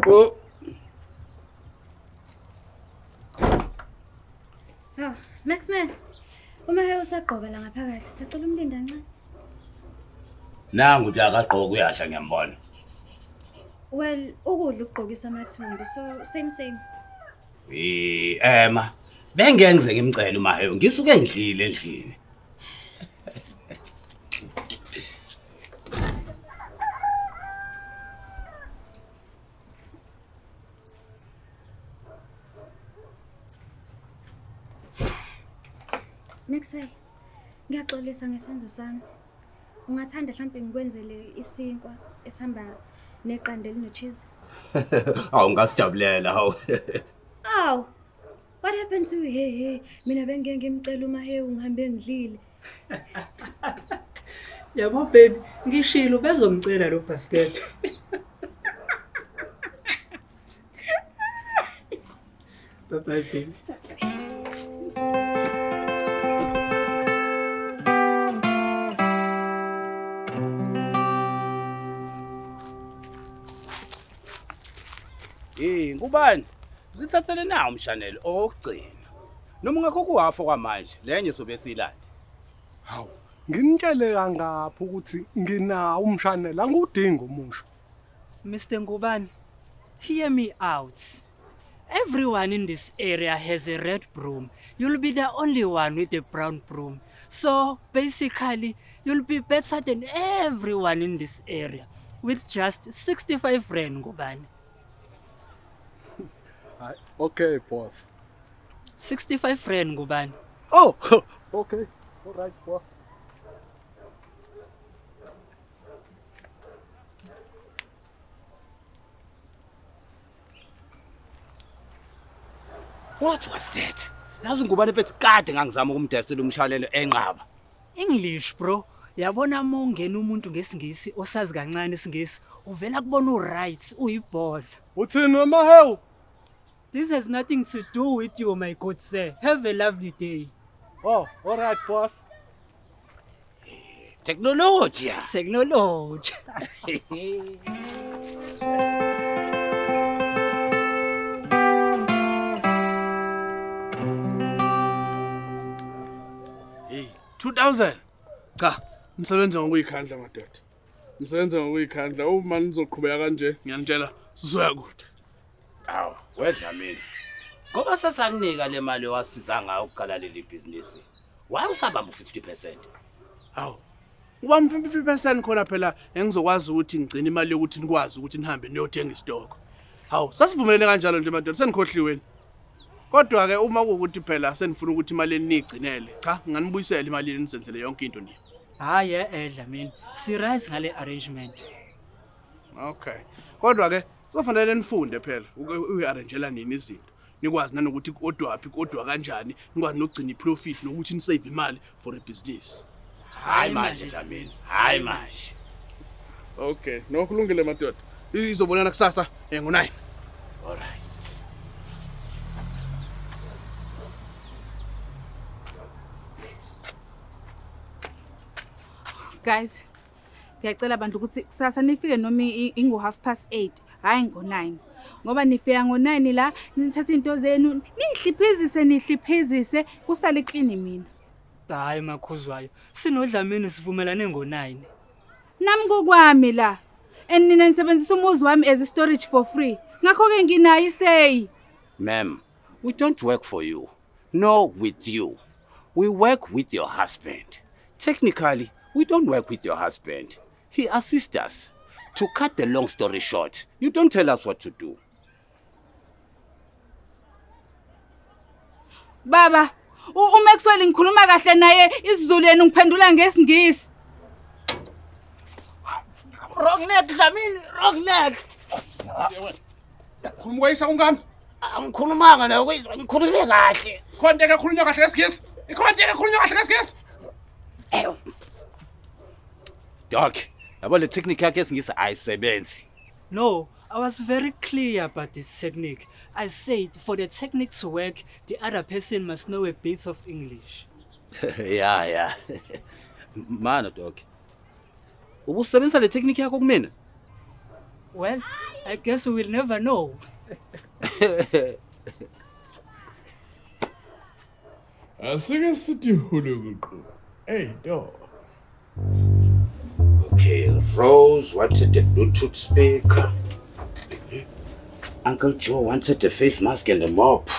Oh. Oh, Maxman. Uma he usagqoka la ngaphakathi, sicela umlinde kancane. Nangu nje akagqoka uyasha ngiyambona. Well, ukudla ukugqokisa amathumbu, so same same. Eh, ema. Bengeke ngize ngimcele uMahewu, ngisuke ngidlile endlini. Maxwell, ngiyaxolisa ngesenzo sami. Ungathanda mhlampe ngikwenzele isinkwa esihamba neqanda elino-cheese? Awu ngasijabulela hawu. Aw. What happened to hey hey mina bengeke ngimcela uMahewu ngihambe ngidlile. Yabo baby, ngishilo bezomcela lo bastard. Bye bye baby. Eh, ngubani? Zithathele nawo umshanelo owokugcina. Noma ungakho kuhafu kwamanje, lenye sobe silande. Hawu, nginitshele kangaphi ukuthi nginawo umshanelo angiwudingi omusha. Mr. Ngubani, hear me out. Everyone in this area has a red broom. You'll be the only one with a brown broom. So basically, you'll be better than everyone in this area with just 65 rand, Ngubani. Hayi, okay boss. 65 rand, Ngubani. Oh, okay. All right boss. What was that? Yazi ngubani mfethu kade ngangizama ukumdayisela umshanelo enqaba. English bro. Yabona uma ungena umuntu ngesingisi osazi kancane isingisi, uvela kubona u-right, uyibhoza. Uthini wemahewu? This has nothing to do with you, my good sir. Have a lovely day. Oh, all right boss. Technology. ya. Technology. Hey, 2000. Cha, nisebenza ngokuyikhandla madoda. Nisebenza ngokuyikhandla. Uma nizoqhubeka kanje, ngiyanitshela sizoya kude. Awu, wedla mina. Ngoba sasakunika le mali owasiza ngayo ukuqala leli bhizinisi. Why usabamba u50%? Hawu. Ubamba 50% khona phela engizokwazi ukuthi ngigcine imali yokuthi nikwazi ukuthi nihambe niyothenga isitoko. Hawu, sasivumelene kanjalo nje madoda, senikhohliweni. Kodwa ke uma kuwukuthi phela senifuna ukuthi imali eniyigcinele, cha, nginganibuyisela imali yenu nizenzele yonke into nje. Hayi edla mina. Si-right ngale arrangement. Okay. Kodwa ke kuzofanele nifunde phela uyi-arrangela nini izinto. Nikwazi nanokuthi kodwaphi, kodwa kanjani, nikwazi nokugcina iprofit nokuthi nisave imali for a business. Hayi manje Dlamini, hayi manje. Okay, no kulungile madoda. Izobonana kusasa ngo9. All right. Guys, ngiyacela bandla ukuthi kusasa nifike noma ingu 8:30, hayi ngo9. Ngoba nifika ngo9 la, nithatha into zenu, nihliphizise nihliphizise kusale clean mina. Hayi makhuzwayo, sinodlamini sivumelane ngo9. Nami kukwami la. And nina nisebenzisa umuzi wami as a storage for free. Ngakho ke nginayo isay. Ma'am, we don't work for you, nor with you. We work with your husband. Technically, we don't work with your husband. He assists us. To cut the long story short, you don't tell us what to do. Baba, uMaxwell ngikhuluma kahle naye isiZulu yena ungiphendula ngesingisi. Wrong neck, Dlamini, wrong neck. Khuluma kwayisa ungami. Angikhulumanga nawe kuyizwa, ngikhulume kahle. Khona into ekhulunywa kahle ngesingisi. Ikhona into ekhulunywa kahle ngesingisi. Doc, yabo le technique yakhe yesingisi ayisebenzi. No, I was very clear about this technique. I said for the technique to work, the other person must know a bit of English. Yeah, yeah. Mana Doc. Ubusebenzisa le technique yakho kumina? Well, I guess we will never know. Asike sithi hulukuqu. Hey dog. Okay, Rose wanted a Bluetooth speaker. Uncle Joe wanted a face mask and a mop.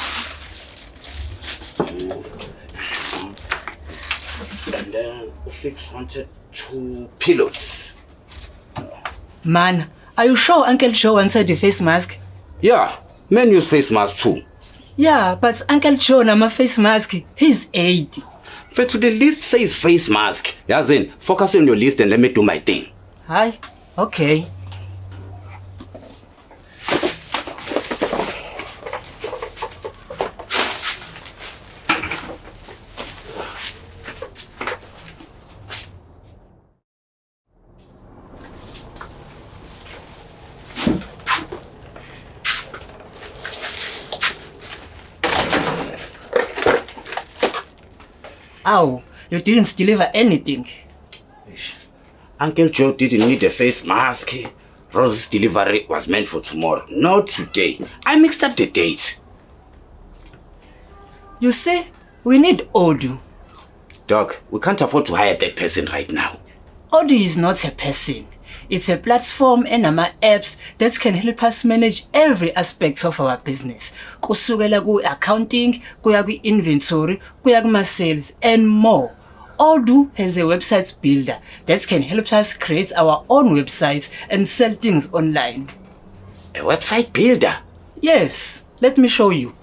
And then Felix wanted 2 pillows. Man, are you sure Uncle Joe wanted the face mask? Yeah, men use face masks too. Yeah, but Uncle Joe nama face mask, he's 80. But the list says face mask. Yazin, focus on your list and let me do my thing. Hi, okay. Ow, you didn't deliver anything. Uncle Joe didn't need a face mask. Rose's delivery was meant for tomorrow, not today. I mixed up the date. You see, we need Odoo. Doc, we can't afford to hire that person right now. Odoo is not a person. It's a platform and ama apps that can help us manage every aspect of our business. Kusukela ku-accounting, kuya ku-inventory, kuya kuma-sales, and more. Odoo has a website builder that can help us create our own websites and sell things online. A website builder? Yes. Let me show you.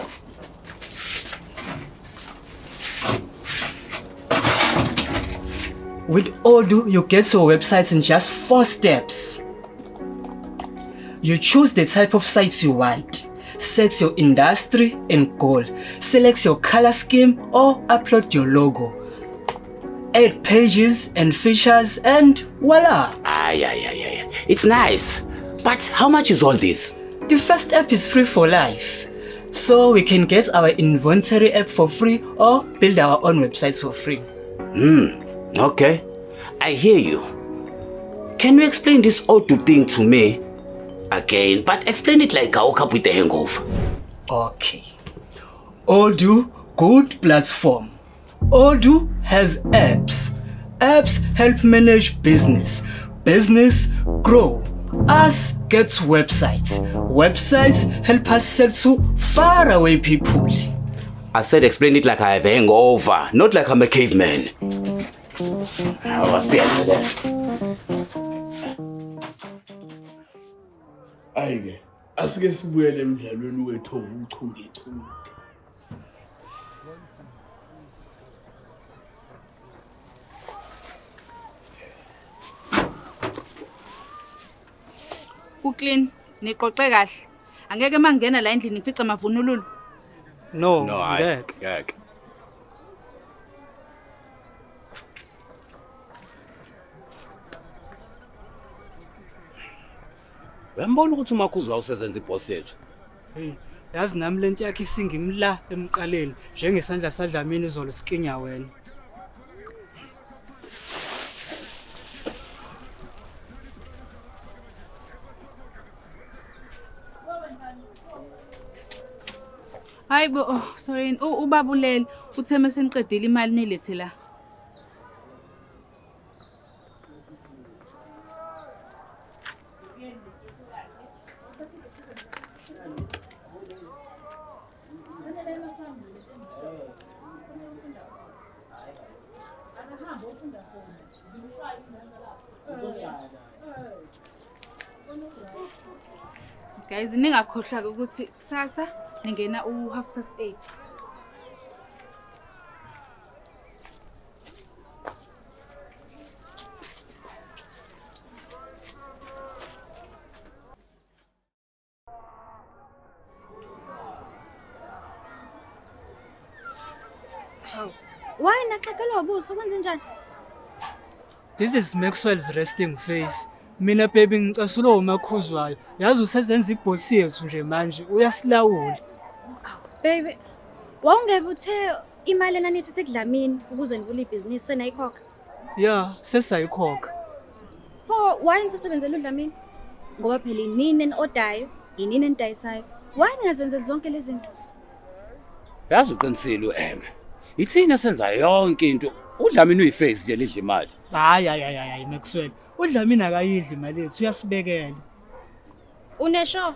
With Odoo, you get your website in just 4 steps. You choose the type of site you want, set your industry and goal, select your color scheme or upload your logo, add pages and features, and voila! Aye, aye, aye, aye. It's nice. But how much is all this? The first app is free for life. So we can get our inventory app for free or build our own websites for free. Okay, I hear you. Can you explain this Odoo thing to me again? But explain it like I woke up with a hangover. Okay. Odoo, good platform. Odoo has apps. Apps help manage business. Business grow. Us gets websites. Websites help us sell to faraway people. I said explain it like I have a hangover, not like I'm a caveman. Ayike, asike sibuyele emidlalweni wethu owuchungechunge. Ku-clean, niqoqe kahle. Angeke mangena la endlini ngifice amavunululo. No, ngeke. Ngeke. Uyambona ukuthi uMakhuzu awusezenza iboss yethu. Hey, yazi nami lento yakhe isingimla emqaleni njengesandla sadlamini izolo sikinya wena. Hayibo, oh sorry, ubabulele uthe mase niqedile imali nilethe la. Guys, ningakhohlwa ukuthi kusasa ningena u8:30. Hawu, why naxakelwa ubuso kwenze njani? This is Maxwell's resting face. Mina baby ngicasulwa uMakhuzwayo. Yazi usezenza ibhosi yethu nje manje uyasilawula. Baby, wawungeke uthe imali enanithathe kuDlamini ukuze nivule ibhizinisi senayikhokha? Yeah, sesayikhokha. Pho why nisasebenzela uDlamini? Ngoba phela inini eni-odayo, inini enidayisayo. Why ningazenzeli zonke lezi zinto? Yazi uqinisile u-Eme. Ithina senza yonke into. UDlamini uyiface nje lidla imali. Hayi hayi hayi hayi Maxwell. UDlamini akayidli imali yethu uyasibekela. Unesho?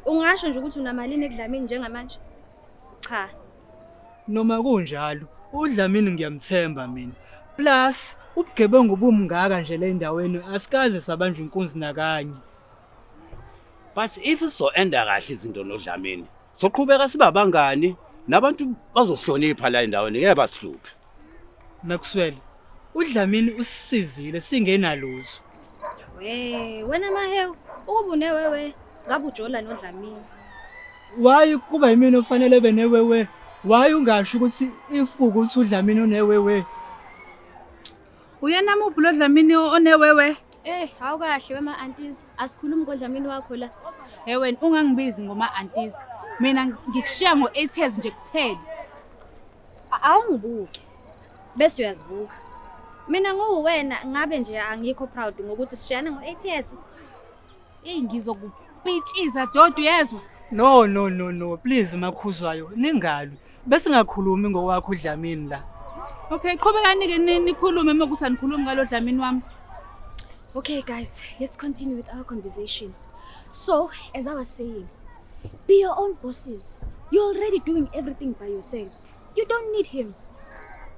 Ungasho nje ukuthi unamalini eDlamini njengamanje? Cha. Noma kunjalo, uDlamini ngiyamthemba mina. Plus ubugebengu bumngaka nje le ndaweni asikaze sabanjwa inkunzi nakanye. But if sizo-enda kahle izinto noDlamini, soqhubeka siba abangani nabantu bazosihlonipha la endaweni ngeke basihluphe. Maxwell, uDlamini usisizile singenalutho. We, wena Mahewu, ukuba unewewe ngabe ujola noDlamini. Why kuba yimina ofanele benewewe? Why ungasho ukuthi if kukuthi uDlamini unewewe? Uyena muphi lo Dlamini onewewe? Eh, awukahle wema aunties, asikhulumi ngoDlamini wakho la. Hey wena ungangibizi ngoma aunties. Mina ngikushiya ngo-8 years nje kuphela. Awungibuki. Bese uyazibuka. Mina nguwena ngabe nje angikho proud ngokuthi sishiyana ngo-8 years. Ey ngizokupitshiza dodi uyezwa? No no no no, please Makhuzwayo, ningalwi. Bese ngakhulumi ngokwakho uDlamini la. Okay, qhubekani ke nikhulume uma kuthi anikhulumi ngalo Dlamini wami. Okay guys, let's continue with our conversation. So, as I was saying, be your own bosses. You're already doing everything by yourselves. You don't need him.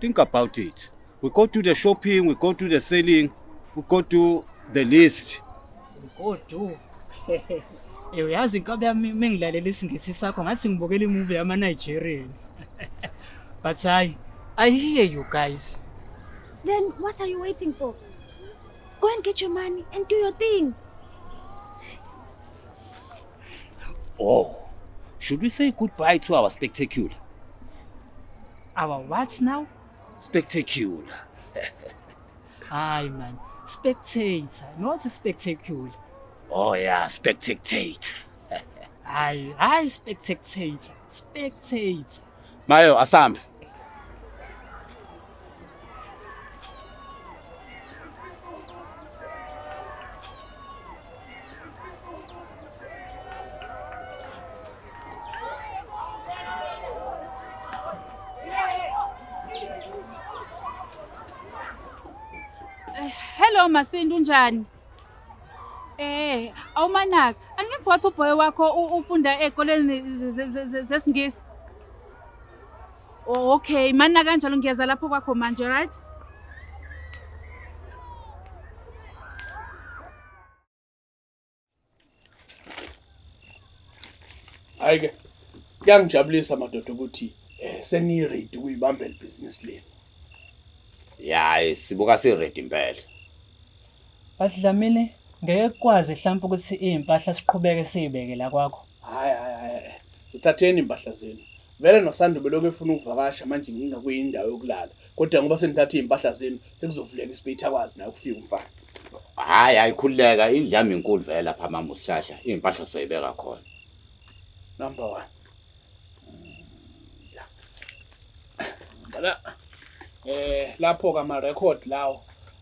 Think about it. We go to the shopping, we go to the selling, we go to the list. Go do. Uyazi inkabi yami mengilalela isingisi sakho ngathi ngibukela imovie yama Nigerian. But I hear you guys. Then what are you waiting for? Go and get your money and do your thing. Oh, should we say goodbye to our spectacular? Our what now? Spectacular. Hayi man, spectator, not spectacular. Oh yeah, spectator. Hayi, hayi spectator, spectator. Mayo, asambe. Hello Masindi, unjani? Awumanaka, angithi wathi uboy wakho ufunda ezikoleni zesingisi. Oh, okay, mana kanjalo ngiyeza lapho kwakho manje, right? Hayi ke, kuyangijabulisa madoda ukuthi seniready ukuyibambela ibhizinisi lenu. Ya, sibuka siready impela. Badlamini, ngeke kwazi mhlawumbe ukuthi impahla siqhubeke siyibeke la kwakho. Hayi hayi hayi. Sithatheni impahla zenu. Vele noSando belokhu efuna ukuvakasha manje nginga kuyindawo yokulala. Kodwa ngoba senithathe impahla zenu sekuzovuleka ispace akwazi naye ukufika umfana. Hayi hayi khululeka, indlu yami inkulu vele lapha mama usihlahla. Impahla soyibeka khona. Number 1. Yeah. Bala lapho ka ama record lawo.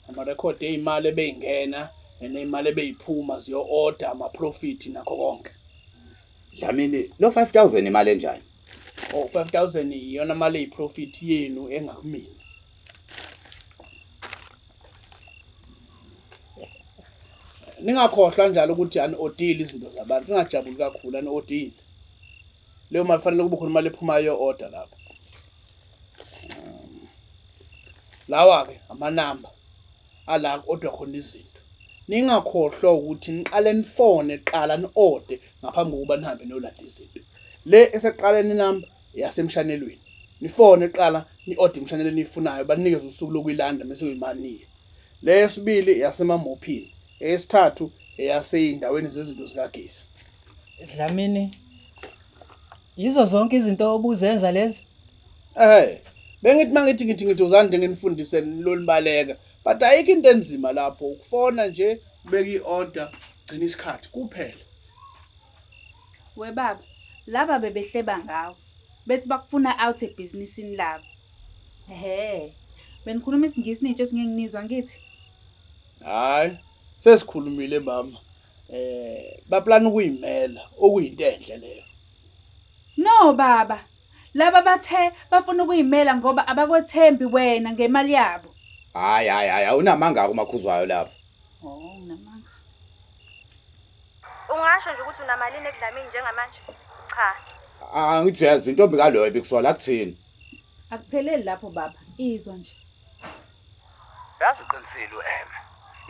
Ama record eyimali ebeyingena neyimali ebeyiphuma ziyo order ama profit nakho konke. Dlamini, lo 5000 imali enjani? Oh, 5000 iyona mali eyiprofit yenu engakumina. Ningakhohlwa njalo ukuthi ani-odile izinto zabantu, ningajabuli kakhulu ani-odile. Leyo mali fanele kube khona imali ephumayo yo-order lapho. Lawa-ke amanamba ala ku-order khona izinto. Ningakhohlwa ukuthi niqale nifone kuqala ni-ode ngaphambi kokuba nihambe niyolanda izinto. Le eseqaleni inamba yasemshanelweni. Nifone kuqala ni-ode imshanelo eniyifunayo banikeze usuku lokuyilanda bese kuyimaniye. Le yesibili yasemamophini, eyesithathu eyaseyindaweni zezinto zikagesi. Dlamini, yizo zonke izinto obuzenza lezi? Bengithi mangithi ngithi uzani nje nginifundise lolibaleka. But ayikho into enzima lapho, ukufona nje ubeka i-order, gcina isikhathi kuphela. We baba, laba bebehleba ngawe. Bethi bakufuna out ebhizinisini labo. Ehhe. Benikhuluma isiNgisi nitsho esingeke nginizwa ngithi. Hayi, sesikhulumile mama. Baplana ukuyimela okuyinto enhle leyo. No baba. Laba bathe bafuna ukuyimela ngoba abakwethembi wena ngemali yabo. Hayi hayi hayi, awunamanga kumakhuzwayo lapho. Oh, unamanga. Ungasho nje ukuthi unamalini ekudlamini njengamanje? Cha. Angithi yazi intombi kaloyo ebikusola kuthini. Akupheleli lapho baba, izwa nje. Yazi uqinisile uEme.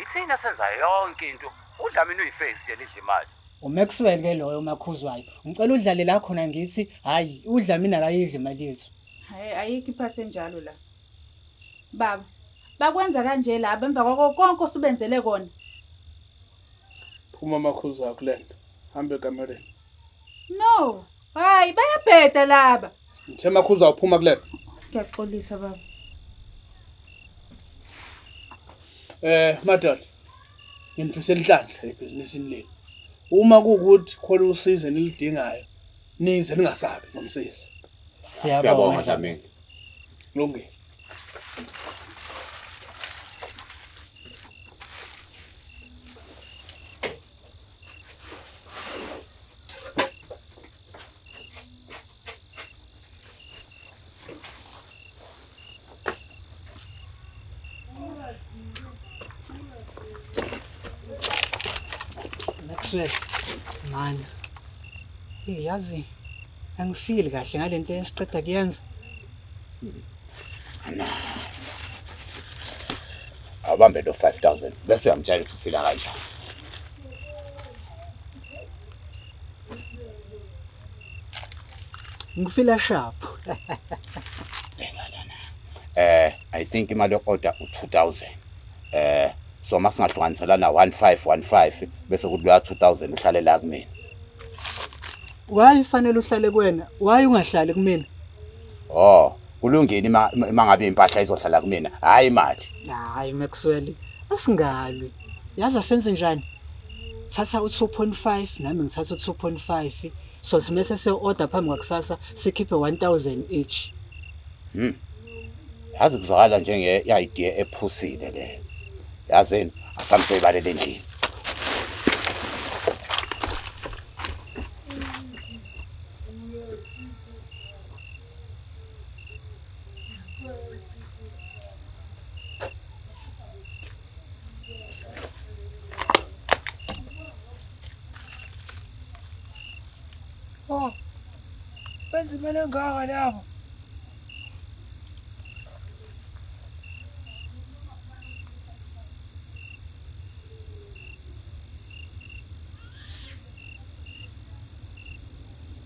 Ithina senza yonke into. UDlamini uyiface nje lidla imali. uMaxwell ke loyo umakhuzwayo. Ngicela udlale la khona ngithi hayi uDlamini akayidli imali yethu. Hayi ayikho iphathe enjalo la. Baba, bakwenza kanje laba emva kwako konke osubenzele kona. Phuma amakhuza kulento. Hambe ekamereni. No, hayi bayabheda laba. Ngithe makhuza uphuma kulento. Ngiyaxolisa baba. Madoda. Nginifisela inhlanhla ebhizinisini lenu. Uma kuwukuthi khona usizo enilidingayo, nize ningasabi ngomsizi. Siyabonga Dlamini. Kulungile. Maxwell, man. Hey, yazi angifili kahle ngalento esiqeda kuyenza. Abambe lo 5000 bese uyamtshela ukuthi ufila kanjani. Ngifila sharp. I think imali yokuorder u2000. So masingahlukanisela 1515 bese kuthi lo 2000 uhlale la kumina. Why fanele uhlale kuwena? Why ungahlali kumina? Oh, kulungile ima ngabe impahla izohlala kumina, hayi imali. Hayi Maxwell, asingalwi. Yazi asenze njani? Thatha u2.5 nami ngithatha u2.5. So simese se order phambi kwakusasa sikhiphe 1000 each. Yazi kuzwakala njenge idea ephusile le. Yazini asamseyibalele endlini. Oh. Benza imali engaka lapho.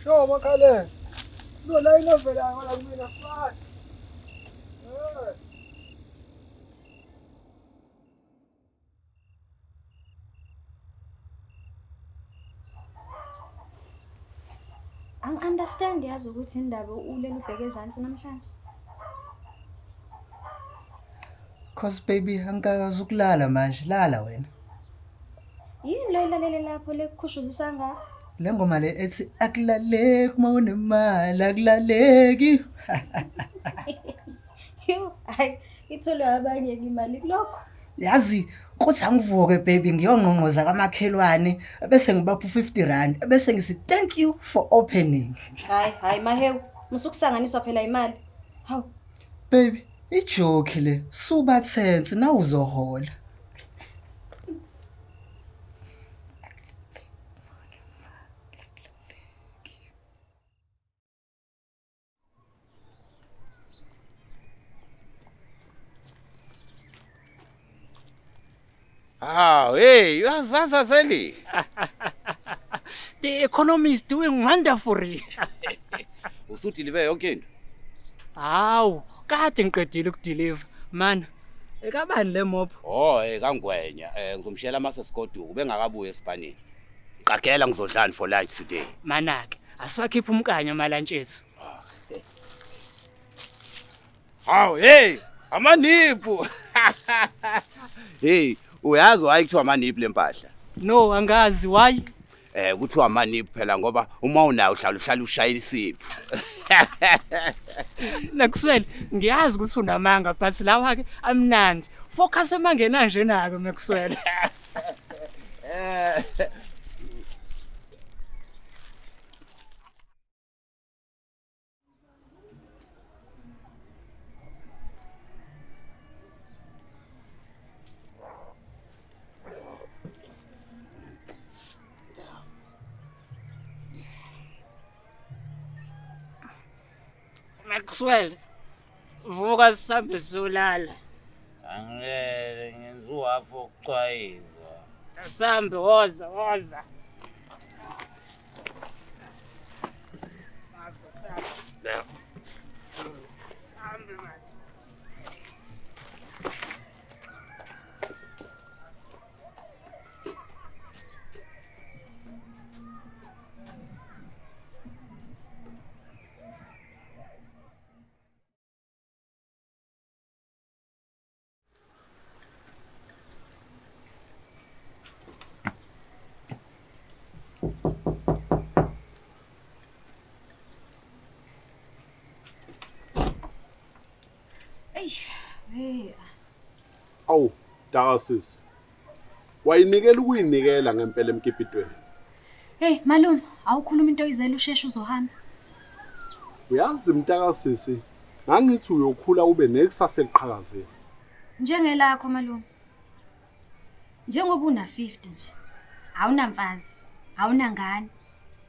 Sho makhaleni. Lo la inovela la kumina fast. Angi-understand yazi ukuthi indaba ulele ubheke ezansi namhlanje. Cause baby angikakazi ukulala manje, lala wena. Yini lo ilalele lapho lekukhushuzisa ngakho? Le ngoma le ethi akulaleki uma unemali akulaleki. Yo, hayi itholwa abanye imali kulokho. Yazi kuthi angivuke baby ngiyongqongqoza kamakhelwane bese ngibapha u50 rand bese ngithi thank you for opening. Hayi hayi Mahewu, musukusanganiswa phela imali. Hawu baby, ijoke le suba tense na uzohola. Ah, hey, uyazaza Seli. The economy is doing wonderfully. Usudeliver yonke into. Hawu, kade ngiqedile ukudeliver. Man, ekabani le mop? Oh, kangwenya. Ngizomshela mase sigoduka bengakabuye esipanini. Qagela ngizodlani for lunch today. Manake, asiwakhipha umkanya amalantshi ethu. Hawu, hey, amaniphu. Hey, uyazi why kuthiwa amaniphu lempahla? No, angazi why. Kuthiwa amaniphu phela ngoba uma unayo uhlala ushayela isiphu. Maxwell, ngiyazi ukuthi unamanga but lawa ke amnandi. Focus emangena nje nako Maxwell. Maxwell, vuka sihambe siyolala. Angeke ngenza uhafu wokucwayiza. Asambe, woza, woza. Sambe manje. Eish, hey. Awu, Dakasisi. Wayinikela ukuyinikela ngempela emkipitweni. Hey malume, awukhuluma into oyizela usheshe uzohamba. Uyazi mntakasisi, ngangithi uyokhula ube nekusasa eliqhakazile. Njengelakho malume. Njengoba una 50 nje. Awunamfazi, awunangane,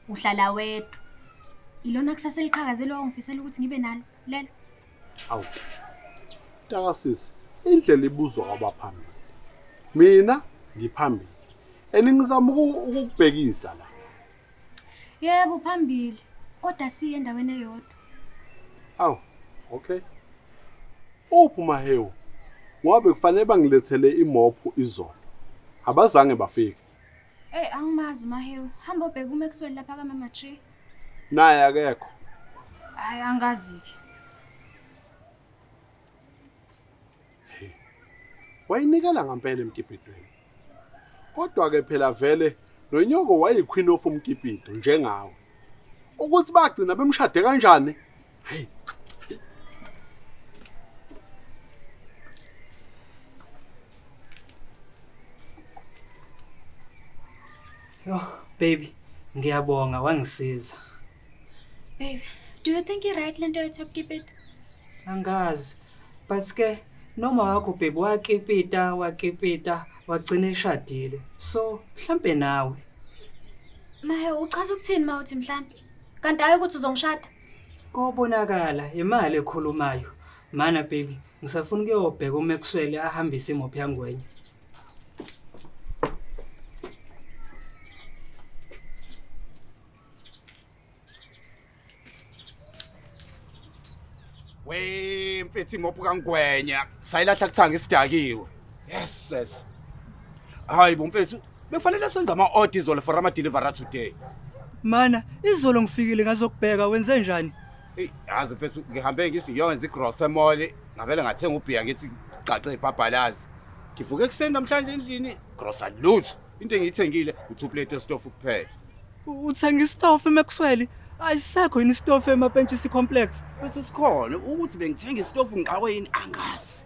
uhlala wedwa. Ilona kusasa eliqhakazile ongifisela ukuthi ngibe nalo lelo. Awu. Mntakasisi, indlela ibuzwa kwabaphambili. Mina ngiphambili. Eningizama ukukubhekisa la. Yebo phambili, kodwa siye endaweni eyodwa. Awu, okay. Uphi uMahewu? Ngoba kufanele bangilethele imophu izolo. Abazange bafike. Hey, angimazi uMahewu. Hamba ubheke uMaxwell lapha kaMama Tree. Naye akekho. Hayi angazi-ke. Wayinikela ngempela emkipitweni. Kodwa ke phela vele nonyoko wayi-queen of umkipito njengawe. Ukuthi bagcina bemshade kanjani? Hey. Yo, baby, ngiyabonga wangisiza. Baby, do you think i-right lento yethu yokukipita? Angazi. But ke noma wakho baby wakipita, wakipita, wagcina eshadile. So, mhlambe nawe. Mahe, uchaza ukuthini ma uthi mhlambe? Kanti hayi ukuthi uzongishada? Kobonakala imali ekhulumayo. Mana baby, ngisafuna ukuyobheka uMaxwell ahambise imophu yangwenya. We mfethu imophu kaNgwenya sayilahla kuthanga isidakiwe. Yes yes. Hayi bo mfethu, bekufanele senze ama-order izolo for ama-delivery today. Mana, izolo ngifikile ngazokubheka wenze njani? Hey, yazi mfethu ngihambe ngithi ngiyokwenza igrocery mall, ngavele ngathenga ubhiya ngithi gaqe ibhabhalazi. Ngivuke ekuseni namhlanje endlini, grocery lutho. Into engiyithengile u2 plate estofu kuphela. Uthenga istofu eMaxwell? Ayisekho yini istofu eMapentshisi complex? Mfethu sikhona ukuthi bengithenga istofu ngixakwe yini angazi.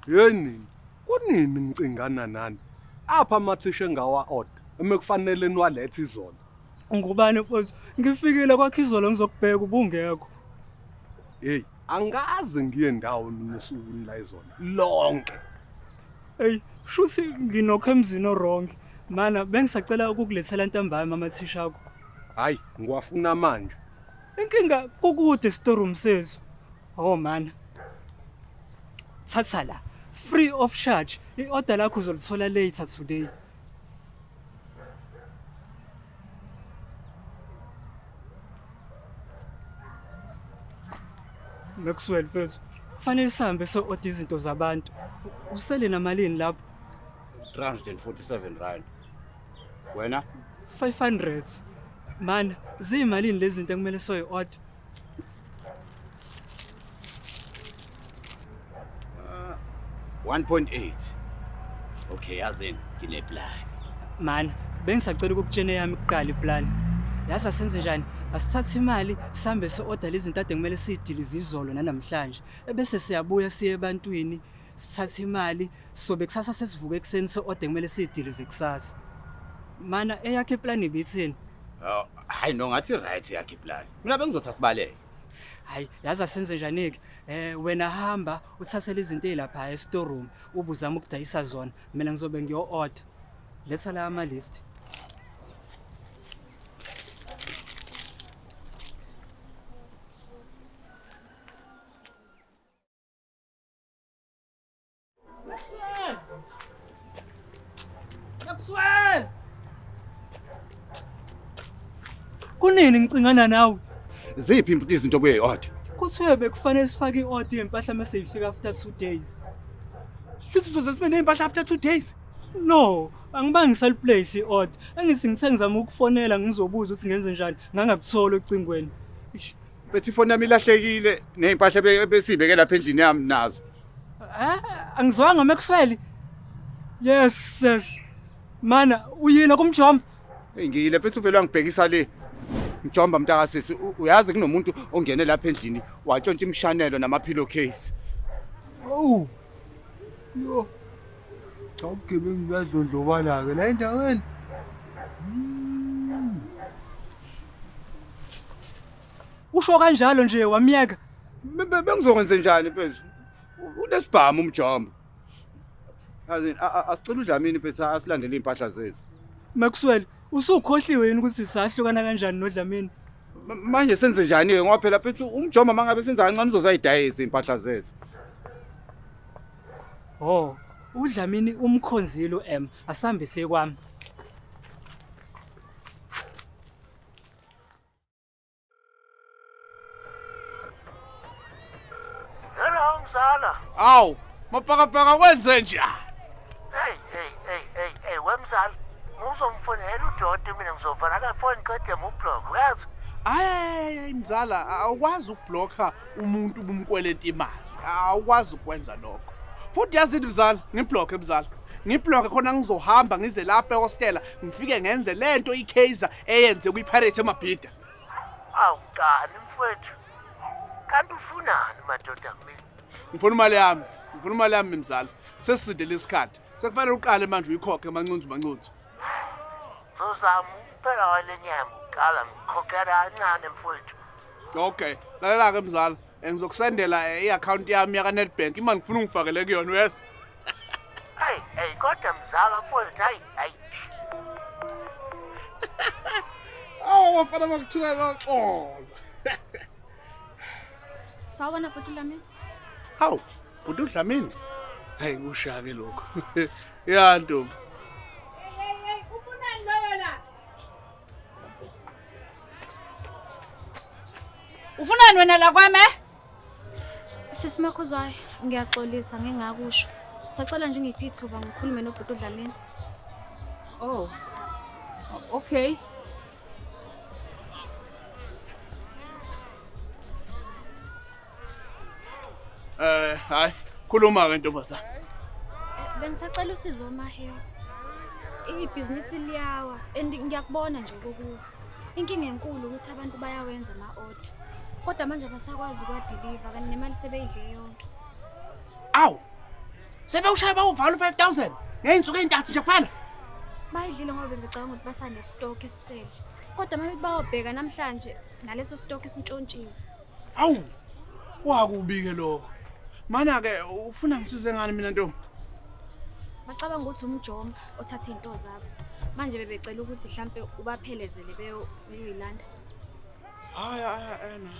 Yeni, kunini ngicingana nani? Apha amathishe engawa order, emekufanele niwalethe izolo. Ngubani mfowethu? Ngifikile kwakho izolo ngizokubheka ubungekho. Hey, angaze ngiye ndawo mina osukwini la izolo lonke. Hey, shuthi nginokho emzini o-wrong. Mana bengisacela ukukulethela ntambama amathisha akho. Hayi, ngiwafuna manje. Inkinga kukude storeroom sethu. Oh mana. Thatha la. Free of charge. I-order lakho uzolithola later today. Maxwell mfethu, kufanele sihambe so-order izinto zabantu. Usele namalini lapho? 347 rand. Wena? 500. Mana, ziyimalini lezi zinto ekumele soyi-order? 1.8. Okay, yazini ngine-plan. Mana, bengisacela ukukutshena eyami kuqala iplan. Yazi asenze njani? Asithathe imali sihambe so-order lezi zinto ade kumele siyidilive izolo nanamhlanje. Ebese siyabuya siye ebantwini, sithathe imali, sobe kusasa sesivuka ekuseni so-order kumele siyidilive kusasa. Mana eyakhe iplan ibithini? Oh, hayi no ngathi right yakhe iplan. Mina bengizothi asibaleke. Hayi, yazi asenze njani ke? Wena hamba uthathele izinto ezilapha e-storeroom, ubuzama ukudayisa zona. Mina ngizobe ngiyo order. Letha la ama list. Maxwell! Maxwell! Kunini ngicingana nawe? Ziphi izinto kuye order? Kuthiwe bekufanele sifake i-order yempahla mase ifika after 2 days. Shuthi sizoze sibe ney'mpahla after 2 days? No, angibange ngisaliplace i-order. Angithi ngithe ngizama ukufonela ngizobuza ukuthi ngenze njani, ngangakuthola ocingweni. Bethi ifoni yami ilahlekile ney'mpahla besiyibeke lapha endlini yami nazo. Angizwanga Maxwell. Yes, yes. Mana uyile kumjomba. Hey ngiyile mfethu uvele wangibhekisa le. Mjomba mntakasisi uyazi kunomuntu ongene lapha endlini watshontsha imshanelo nama pillowcase. Oh. Yo. Cha ubugebengu buyadlondlobala ke la endaweni. Usho kanjalo nje wamiyeka. Bengizokwenza njani mfethu? Unesibhamu umjomba. Azini asicela uDlamini mfethu asilandele impahla zethu. Maxwell, usukhohliwe yini ukuthi sahlukana kanjani noDlamini? Manje senze njani ke ngoba phela mfethu umjomba mangabe senza kancane uzozayidayisa impahla zethu. Oh, uDlamini umkhonzile uM, asambe sekwami. Hello mzala. Awu, mapakapaka kwenze njani? Hey hey hey hey hey wemzala. Uzomfonela uDoti mina ngizovala la phone qede ngublock, uyazi? Hayi mzala, awukwazi ukubhlocka umuntu ubumkweleta imali. Awukwazi ukwenza lokho. Futhi yazini mzala, ngiblocke mzala. Ngiblocke khona ngizohamba ngize lapha ehostela, ngifike ngenze lento iKaizer eyenze kwiPirate eMabhida. Awu kani mfowethu. Kanti ufunani madoda kumina? Ngifuna imali yami. Ngifuna imali yami mzala. Sesisindele isikhathi. Sekufanele uqale manje uyikhokhe manconzu manconzu. Ngizozama phela wale nyanga uqala ngikhokhela kancane mfowethu. Okay, lalela ke mzala. Ngizokusendela i-account yami yaka Nedbank. Imali ngifuna ungifakele kuyona, yes. Hey, hey kodwa mzala mfowethu, hayi hayi. Awu bafana bakuthuka kaxolo. Sawubona bhuti Dlamini. Hawu, bhuti Dlamini. Hey kushake lokho. Ya ntombi. Hey hey, ufunani loyo la? Ufunani wena la kwami? Sisi Makhuzwayo, ngiyaxolisa ngingakusho. Sacela nje ngiphi ithuba ngikhulume nobhuti Dlamini. Oh. Okay. Hayi, khuluma ke ntombazana. Bengisacela usizo Mahewu. Ibhizinisi liyawa and ngiyakubona nje kokuwa. Inkinga enkulu ukuthi abantu bayawenza ama-order. Kodwa manje abasakwazi ukwadeliver kanti nemali sebeyidle yonke. Awu. Sebewushaya bawuvala u5000 ngeyinsuku ezintathu nje kuphela. Bayidlile ngoba bebecabanga ukuthi basane stock esisele. Kodwa manje bayobheka namhlanje naleso stock isintshontshiwe. Awu. Wakubike lokho. Mana ke ufuna ngisize ngani mina ntombi? Bacabanga ukuthi umjomba othatha izinto zabo. Manje bebecela ukuthi mhlambe ubaphelezele beyoyilanda. Hayi hayi ena.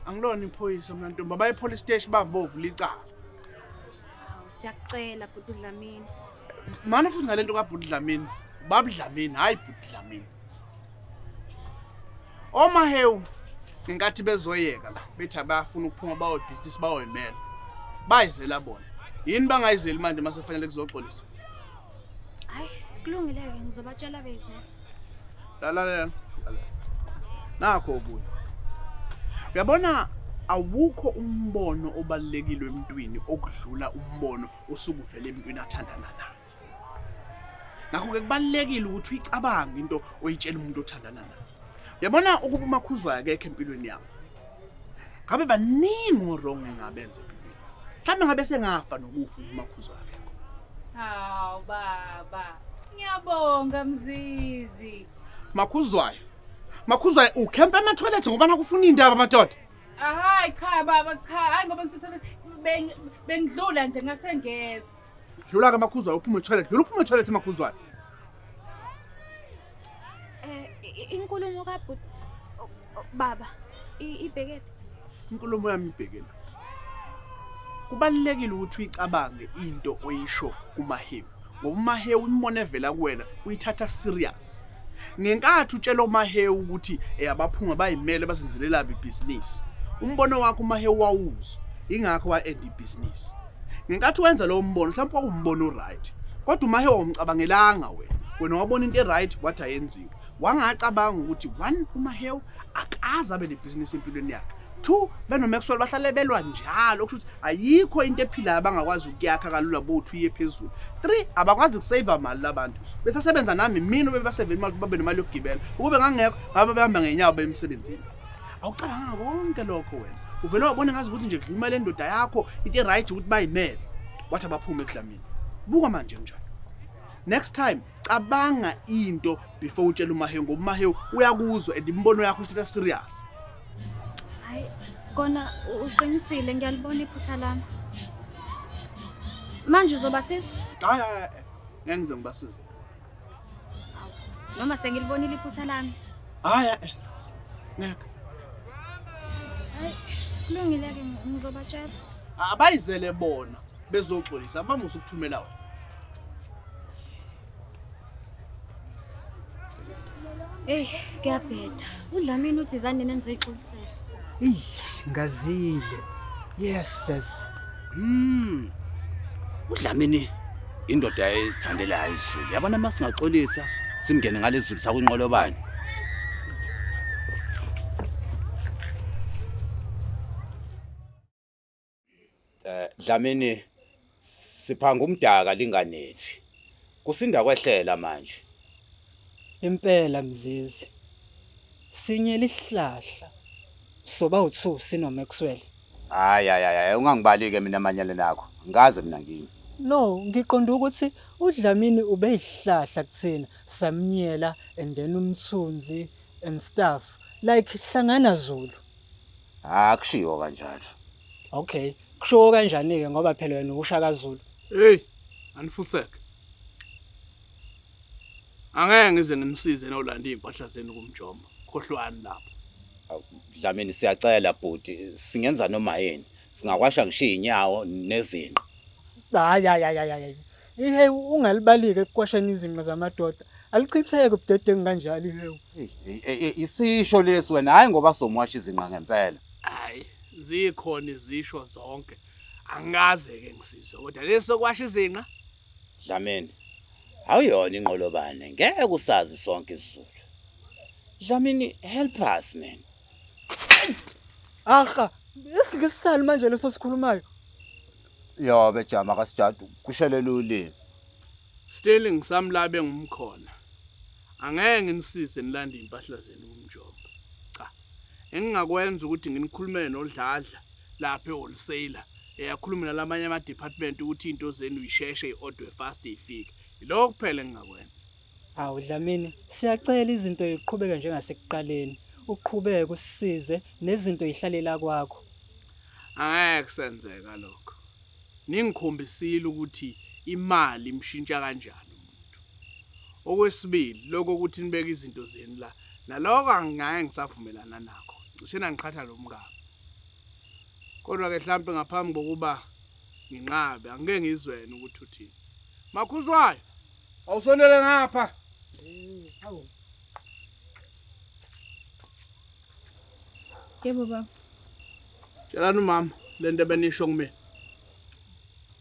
Angilona iphoyisa mina ntombi. Abaye police station bambovula icala. Hawu siyakucela bhuti Dlamini. Mana futhi ngalento kaBhuti Dlamini. Baba Dlamini, hayi bhuti Dlamini. OMahewu ngenkathi bezoyeka la bethi abafuna ukuphuma bawo business bawoyimela. Bayizela bona. Yini bangayizeli manje mase kufanele kuzoxoliswa? Hayi, kulungile ke ngizobatshela beze. Lalela. Nakho obuye. Uyabona awukho umbono obalekile emntwini okudlula umbono osukuvela emntwini athandana naye. Ngakho ke kubalekile ukuthi uyicabange into oyitshela umuntu othandana naye. Uyabona ukuba uMakhuzwayo akekho empilweni yami. Ngabe baningi wrong engabenza empilweni. Mhlawumbe ngabe sengafa nokufa uMakhuzwayo akekho. Hawu baba. Ngiyabonga Mzizi. Makhuzwayo. Makhuzwayo ukhempa ema-toilet ngoba nakufuna indaba madoda. Hayi cha baba cha, hayi ngoba ngisithole bengidlula nje ngasengezwe. Dlula ke Makhuzwayo uphume e-toilet, dlula uphume e-toilet Makhuzwayo. Inkulumo kaBhuti baba ibhekephi? Inkulumo yami ibheke la. Kubalulekile ukuthi uyicabange into oyisho kuMahewu, ngoba uMahewu imbono evela kuwena uyithatha serious. Ngenkathi utshela uMahewu ukuthi abaphunga bayimele bazenzelela ibhizinisi, umbono wakho uMahewu wawuzwa, ingakho wa-end ibhizinisi. Ngenkathi wenza lowo mbono mhlawumbe kwakuwumbono right, kodwa uMahewu awumcabangelanga wena. Wena wabona into e-right wathi ayenziwe. Wangacabanga ukuthi one, uMahewu akaze abe nebhizinisi empilweni yakhe. 2, benoMaxwell bahlale belwa njalo, okusho ukuthi ayikho into ephilayo abangakwazi ukuyakha kalula bothi uye phezulu. 3, abakwazi ukusave mali labantu. Besasebenza nami mina bebasave imali babe nemali yokugibela. Ukube ngangekho ngabe behamba ngenyawo bemsebenzini. Awucabanga konke lokho wena. Uvele wabona ngazi ukuthi nje kudlula imali endoda yakho, into e-right ukuthi bayimele. Wathi abaphume ekudlamini. Buka manje njalo. Next time cabanga into before utshela uMahewu, ngoba uMahewu uyakuzwa and imbono yakho isithatha serious. Hayi kona uqinisile, ngiyalibona iphutha lami. Manje uzobasiza? Hayi hayi, ngeke ngize ngibasize. Noma sengilibonile iphutha lami. Hayi ngeke. Hayi kulungile ke, ngizobatshela. Abayizele bona bezoxolisa, abamusa ukuthumela wena. Hey, kuyabheda. UDlamini uthi izanini enizoyixolisela. Ey, ngazile. Yes, sis. UDlamini indoda ezithandelayo izulu. Yabona masingaxolisa simngene ngalezulu sakwinqolobane. Dlamini siphanga umdaka linganethi. Kusinda kwehlela manje. Impela Mzizi. Sinye lihlahla. Soba u2 sino Maxwell. Hayi hayi hayi, ungangibalike mina amanyala nakho. Ngaze mina nginye. No, ngiqonda ukuthi uDlamini ubeyihlahla kuthina, samnyela and then umthunzi and stuff. Like hlangana Zulu. Ah, kushiwo kanjalo. Okay, kushiwo kanjani ke ngoba phela wena ushaka Zulu. Hey, anifuseke. Angeke ngize nginisize nolanda impahla zenu kumjombo. Khohlwani lapho. Dlamini siyacela bhuti, singenza noma yini. Singakwasha ngisho inyawo nezinqa. Hayi hayi hayi hayi. Ihewu ungalibalike ekukwasheni izinqa zamadoda. Alichitheke ubudedengu kanjalo ihewu. Isisho lesi wena, hayi ngoba somwasha izinqa ngempela. Hayi, zikhona izisho zonke. Angikaze ke ngisizwe kodwa leso kwasha izinqa. Dlamini, awuyona inqolobane, ngeke usazi sonke isiZulu. Dlamini, help us man. Aha, isingisali manje leso sikhulumayo. Yobe jama kasijadu kushelela ulimi. Still ngisamlabe ngumkhona. Angeke nginisize nilande impahla zenu kumjombo. Cha. Engingakwenza ukuthi nginikhulumele noDladla lapha e-wholesaler. Eyakhuluma nalamanye ama-department ukuthi into zenu isheshe i-order fast ifike. Lokho kuphela engingakwenza. Awu Dlamini, siyacela izinto iqhubeke njengasekuqaleni. Uqhubeke usisize nezinto ihlalela kwakho. Angeke kusenzeka lokho. Ningikhombisile ukuthi imali imshintsha kanjani umuntu. Okwesibili, lokho ukuthi nibeke izinto zenu la, naloko angeke ngisavumelana nakho. Cishe nangiqhatha nomngami. Kodwa ke mhlambe ngaphambi kokuba nginqabe, angike ngizwene ukuthi uthini. Makhuzwayo, awusondele ngapha. Hawu. Yebo baba. Tshelani umama lento ebenisho kumina.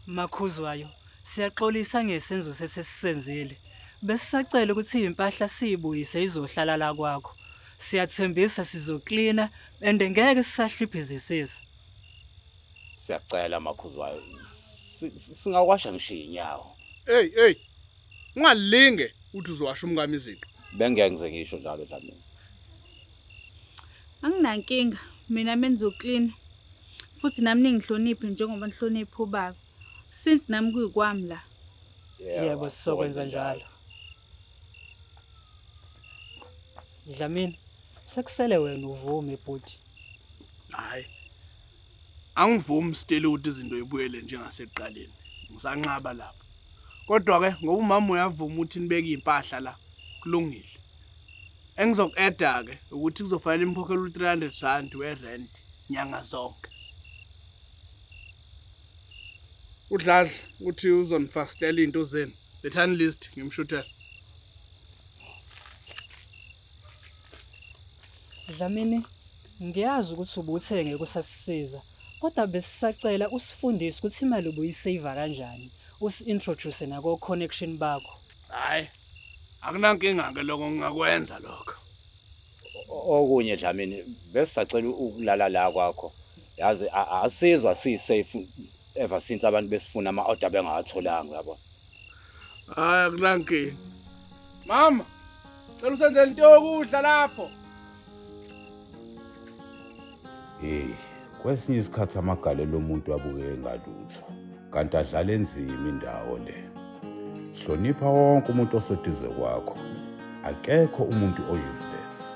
Makhuzwayo, siyaxolisa ngesenzo sesisenzile. Besisacela ukuthi impahla siyibuyise izohlala la kwakho. Siyathembisa sizoklina and ngeke sisahliphizisisa. Siyacela Makhuzwayo, singakwasha ngisho inyawo. Hey hey, ungalinge uthi uzowasha umngami izinqa. Bengeke ngize ngisho njalo Dlamini. Anginankinga, mina mengizoklina. Futhi nami ningihloniphe njengoba nihlonipha ubaba. Since nami kuyikwami la. Yebo, sizokwenza njalo. Dlamini, sekusele wena uvume bhuti. Hayi. Angivumi still ukuthi izinto ibuyele njengasekuqaleni. Ngisanqaba lapho. Kodwa ke ngoba umama uyavuma ukuthi nibeke impahla la, kulungile. Engizoku-eda ke ukuthi kuzofanele imkhokhele u-300 rand we-rent nyanga zonke. Udladla uthi uzonifastela into zenu. Lethani list ngimshuthele. Dlamini, ngiyazi ukuthi ubuthenge kusasisiza, kodwa besisacela usifundise ukuthi imali ubuyisave kanjani, usi-introduce nako connection bakho. Hayi. Akunankinga ke lokho ngingakwenza lokho. Okunye Dlamini besisacela ukulala la kwakho. Yazi asizwa si safe ever since abantu besifuna ama order bengawatholanga uyabona. Hayi akunankinga. Mama, cela usenzele into yokudla lapho. Hey, kwesinye isikhathi amagalelo omuntu abukeke ngalutho kanti adlala enzima indawo le. Hlonipha wonke umuntu oseduze kwakho. Akekho umuntu o-useless.